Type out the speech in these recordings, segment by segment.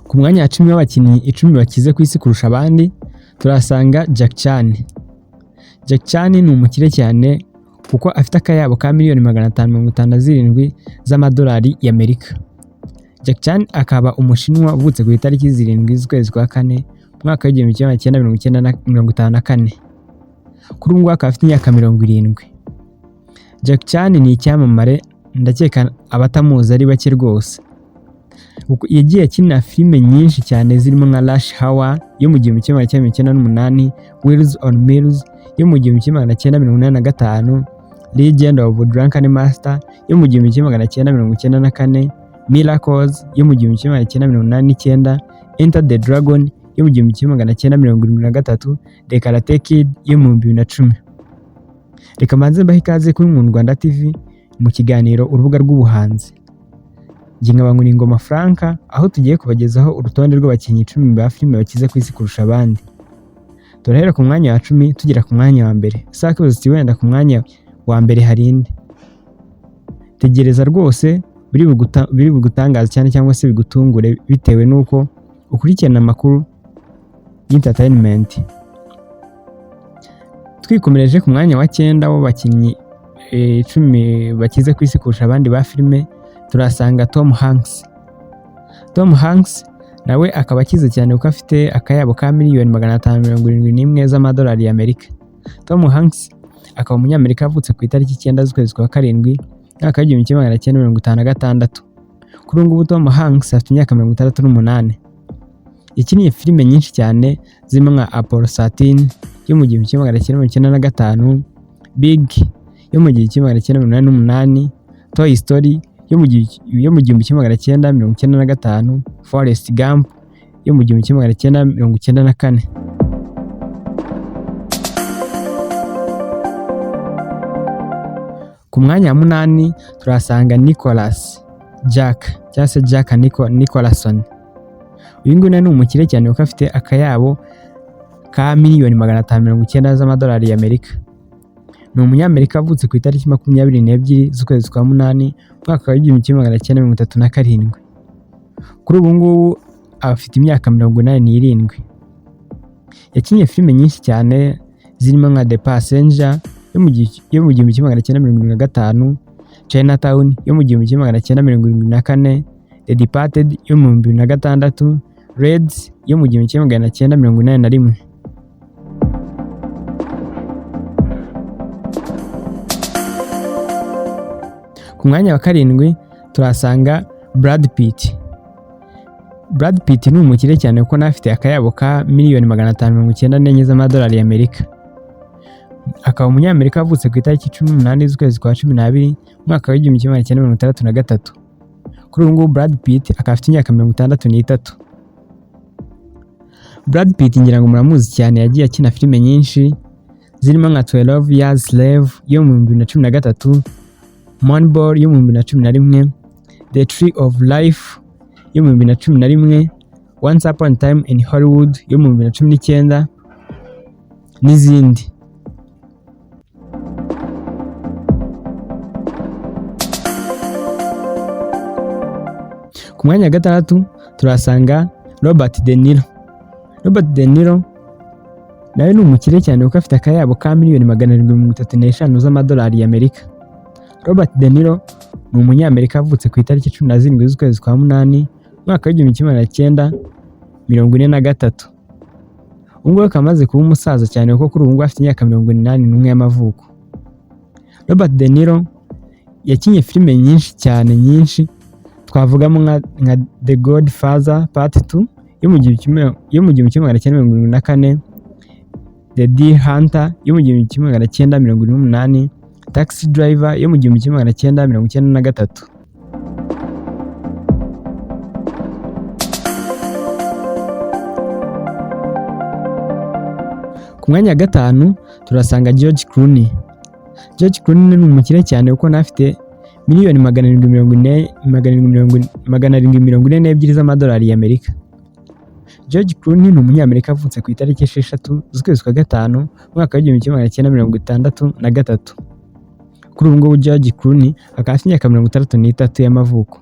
Ku mwanya wa 10 w'abakinnyi 10 bakize ku isi kurusha abandi turahasanga Jackie Chan. Jackie Chan ni umukire cyane kuko afite akayabo ka miliyoni 557 z'amadolari y'Amerika. Jackie Chan akaba umushinwa uvutse ku itariki 7 z'ukwezi kwa kane mu mwaka w'1954. Kuri ubu ngubu akaba afite imyaka 70. Jackie Chan ni icyamamare, ndakeka abatamuzi ari bake rwose. Yagiye akina filime nyinshi cyane zirimo nka Rush Hour yo mu 1998, Wheels on Meals yo mu 1985, Legend of Drunken Master yo mu 1994, Miracles yo mu 1989, Enter the Dragon yo mu 1973, The Karate Kid yo mu 2010. Reka mbanze mbahe ikaze kuri Nkunda Rwanda TV mu kiganiro Urubuga rw'Ubuhanzi. Njye nkaba Nkuningoma Frank, aho tugiye kubagezaho urutonde rw'abakinnyi 10 ba filime bakize ku isi kurusha abandi. Turahera ku mwanya wa 10 tugera ku mwanya wa mbere. Ushaka uti wenda ku mwanya wa mbere hari inde? Tegereza rwose biri bugutangaze cyane cyangwa se bigutungure bitewe n'uko ukurikirana amakuru y'entertainment. Twikomereje ku mwanya wa 9 w'abakinnyi 10 bakize ku isi kurusha abandi ba filime, turasanga Tom Hanks. Tom Hanks nawe akaba akize cyane kuko afite akayabo ka miliyoni 571 z'amadolari y'Amerika. Tom Hanks akaba umunyamerika avutse ku itariki 9 z'ukwezi kwa karindwi mwaka w'1956. Kuri ubu ngubu Tom Hanks afite imyaka 68. Yakiniye filime nyinshi cyane zirimo nka Apollo 13 yo mu 1995, Big yo mu 1988, Toy Story yo mu 1995, Forrest Gump yo mu 1994. Ku mwanya wa 8 turahasanga Nicholas Jack cyangwa se Jack Nicholson. Uyu nguyu ni umukire cyane kuko afite akayabo ka miliyoni 590 z'amadolari y'Amerika. Ni umunyamerika avutse ku itariki 22 z'ukwezi kwa munani umwaka w'1937. Kuri ubu ngubu afite imyaka 87. Yakinnye filime nyinshi cyane zirimo nka The Passenger yo mu 1975, Chinatown yo mu 1974, The Departed yo mu 2006, Reds yo mu 1981. Ku mwanya wa 7 turahasanga Brad Pitt. Brad Pitt ni umukire cyane kuko nawe afite akayabo ka miliyoni 594 z'amadolari y'Amerika. Akaba umunyamerika avutse ku itariki 18 z'ukwezi kwa 12 umwaka w'1963. Kuri ubu ngubu Brad Pitt akaba afite imyaka 63. Brad Pitt ngira ngo muramuzi cyane, yagiye akina filime nyinshi zirimo nka 12 Years Slave yo mu 2013, Moneyball yo mu 2011, The Tree of Life yo mu 2011, Once Upon a Time in Hollywood yo mu 2019 n'izindi. Ku mwanya wa 6 turahasanga Robert De Niro. Robert De Niro nawe ni umukire cyane kuko afite akayabo ka miliyoni 735 z'amadolari y'Amerika. Robert De Niro ni umunyamerika avutse ku itariki 17 z'ukwezi kwa munani umwaka w'1943. Ubu ngubu akaba amaze kuba umusaza cyane kuko kuri ubu ngubu afite imyaka 81 y'amavuko. Robert De Niro yakinnye filime nyinshi cyane nyinshi, twavugamo nka The Godfather Part 2 yo mu 1974, The Deer Hunter yo mu 1978, Taxi Driver yo mu 1993. Ku mwanya wa 5 turasanga George Clooney. George Clooney ni umukire cyane kuko nawe afite miliyoni 742 z'amadolari y'Amerika. George Clooney ni umunyamerika avutse ku itariki 6 z'ukwezi kwa gatanu umwaka w'1963. Kuri ubu ngubu George Clooney akaba afite imyaka 63 y'amavuko.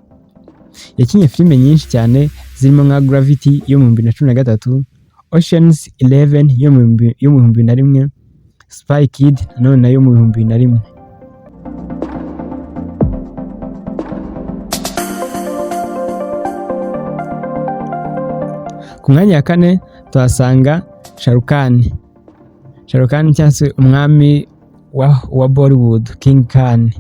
Yakinnye filime nyinshi cyane zirimo nka Gravity yo mu 2013, Ocean's Eleven yo mu 2001, Spy Kid nanone nayo mu 2001. Ku mwanya wa kane tuhasanga Shah Rukh Khan. Shah Rukh Khan cyangwa se umwami wa Bollywood, King Khan.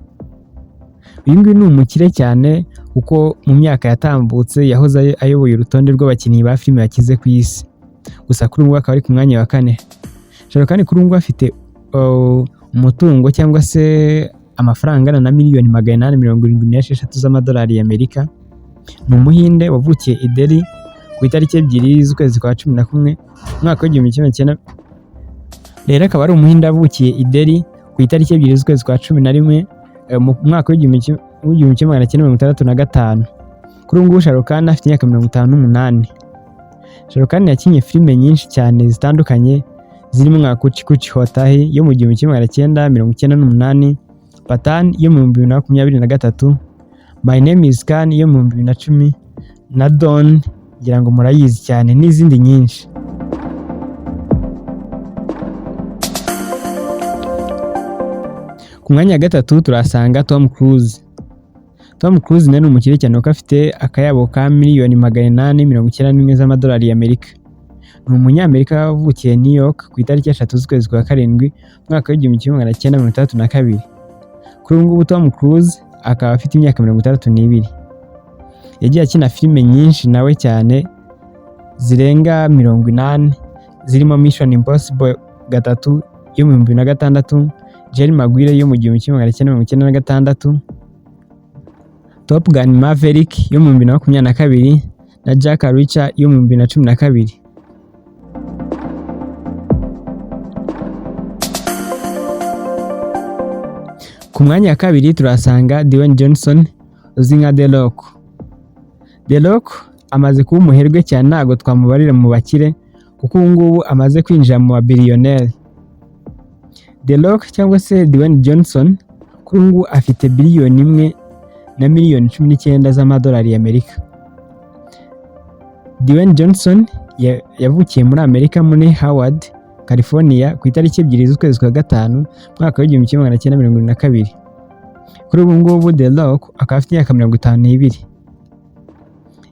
Uyu nguyu ni umukire cyane kuko mu myaka yatambutse yahoze ayoboye urutonde rw'abakinnyi ba filime bakize ku isi. Gusa kuri ubu akaba ari ku mwanya wa kane. Shah Rukh Khan kuri ubu afite umutungo cyangwa se amafaranga angana na 876,000,000 z'amadolari y'Amerika. Ni umuhinde wavukiye i Delhi ku itariki 2 z'ukwezi kwa 11 umwaka w'1900. Rero akaba ari umuhinde wavukiye i Delhi ku itariki 2 z'ukwezi kwa 11 mu mwaka w'1965. Kuri ubu ngubu Shah Rukh Khan afite imyaka 58. Shah Rukh Khan yakinnye filime nyinshi cyane zitandukanye zirimo nka Kuch Kuch Hota Hai yo mu 1998, Pathaan yo mu 2023, My Name is Khan yo mu 2010 na Don, ngira ngo murayizi cyane, n'izindi nyinshi. Ku mwanya wa gatatu turahasanga Tom Cruise. Tom Cruise nawe ni umukire cyane kuko afite akayabo ka 891,000,000 z'amadolari y'Amerika. Ni umunyamerika wavukiye New York ku itariki 3 z'ukwezi kwa karindwi umwaka w'1962. Kuri ubu ngubu Tom Cruise akaba afite imyaka 62. Yagiye akina filime nyinshi nawe cyane zirenga 80 zirimo Mission Impossible 3 yo mu 2006, Jerry Maguire yo mu 1996, Top Gun Maverick yo mu 2022 na Jack Reacher yo mu 2012. Ku mwanya wa kabiri turahasanga Dwayne Johnson uzwi nka The Rock. The Rock amaze kuba umuherwe cyane, ntabwo twamubarira mu bakire kuko ubu ngubu amaze kwinjira mu babiliyoneri. The Rock cyangwa se Dwayne Johnson kuri ubu ngubu afite 1,019,000,000 z'amadolari y'Amerika. Dwayne Johnson yavukiye muri Amerika muri Howard, California ku itariki 2 z'ukwezi kwa gatanu umwaka w'1972. Kuri ubu ngubu The Rock akaba afite imyaka 52.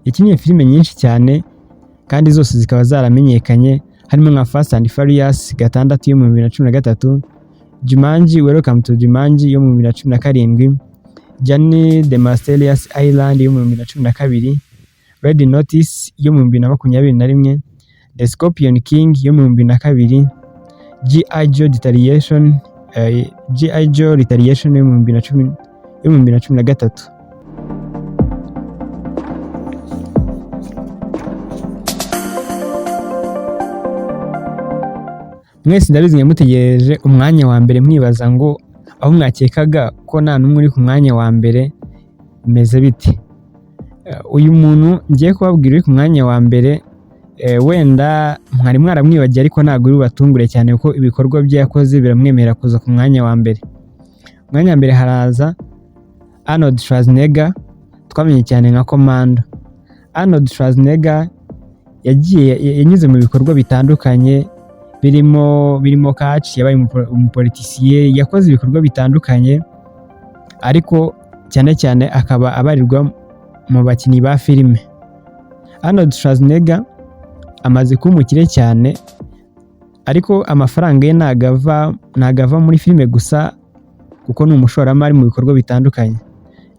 Yakinnye filime nyinshi cyane kandi zose zikaba zaramenyekanye, harimo nka Fast and Furious 6 yo mu 2013, Jumanji Welcome to Jumanji yo mu 2017, Journey the Mysterious Island yo mu 2012, Red Notice yo mu 2021, The Scorpion King yo mu 2002, G.I. Joe Retaliation, G.I. Joe Retaliation yo mu 2010 yo mu 2013. Mwese ndabizi mutegereje umwanya wa mbere, mwibaza ngo aho mwakekaga ko nta n'umwe uri ku mwanya wa mbere bimeze bite? Uyu muntu ngiye kubabwira uri ku mwanya wa mbere, wenda mwari mwaramwibagiye, ariko ntabwo uri bubatungure cyane kuko ibikorwa bye yakoze biramwemerera kuza ku mwanya wa mbere. Umwanya wa mbere haraza Arnold Schwarzenegger twamenye cyane nka Commando. Arnold Schwarzenegger yagiye yanyuze mu bikorwa bitandukanye birimo catch, yabaye umupolitisiye, yakoze ibikorwa bitandukanye, ariko cyane cyane akaba abarirwa mu bakinnyi ba filime. Arnold Schwarzenegger amaze kuba umukire cyane, ariko amafaranga ye ntago ava muri filime gusa, kuko ni umushoramari mu bikorwa bitandukanye.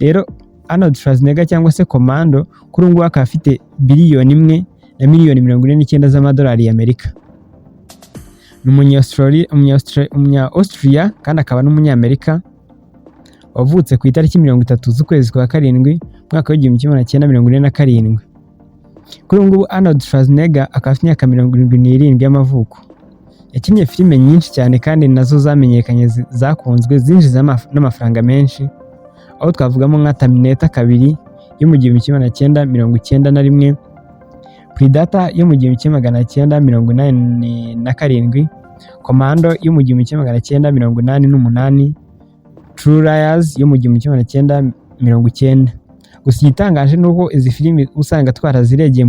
Rero Arnold Schwarzenegger cyangwa se Commando kuri ubu ngubu akaba afite 1,049,000,000 z'amadolari y'Amerika. Ni umunya-Austria kandi akaba n'umunyamerika wavutse ku itariki 30 z'ukwezi kwa karindwi umwaka w'1947. Kuri ubu ngubu Arnold Schwarzenegger akaba afite imyaka 77 y'amavuko. Yakinnye filime nyinshi cyane kandi nazo zamenyekanye, zakunzwe, zinjiza n'amafaranga menshi, aho twavugamo nka Terminator 2 yo mu 1991, Predator yo mu 1987, Commando yo mu 1988, True Lies yo mu 1990. Gusa igitangaje ni uko izi filimi usanga twaraziregeye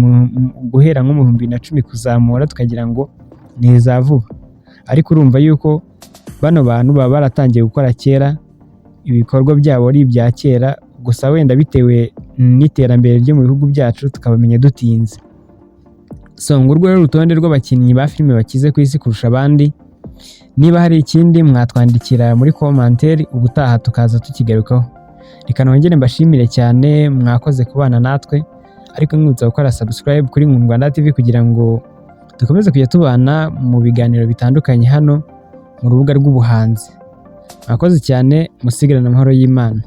guhera nko mu 2010 kuzamura, tukagira ngo ni iza vuba, ariko urumva yuko bano bantu baba baratangiye gukora kera, ibikorwa byabo ari ibya kera, gusa wenda bitewe n'iterambere ryo mu bihugu byacu tukabamenya dutinze. So ngurwo rero urutonde rw'abakinnyi ba filime bakize ku isi kurusha abandi. Niba hari ikindi mwatwandikira muri commentaire, ubutaha tukaza tukigarukaho. Reka nongere mbashimire cyane, mwakoze kubana natwe, ariko mwibutsa gukora subscribe kuri Rwanda TV kugira ngo dukomeze kujya tubana mu biganiro bitandukanye hano mu rubuga rw'ubuhanzi. Mwakoze cyane, musigarane amahoro y'Imana.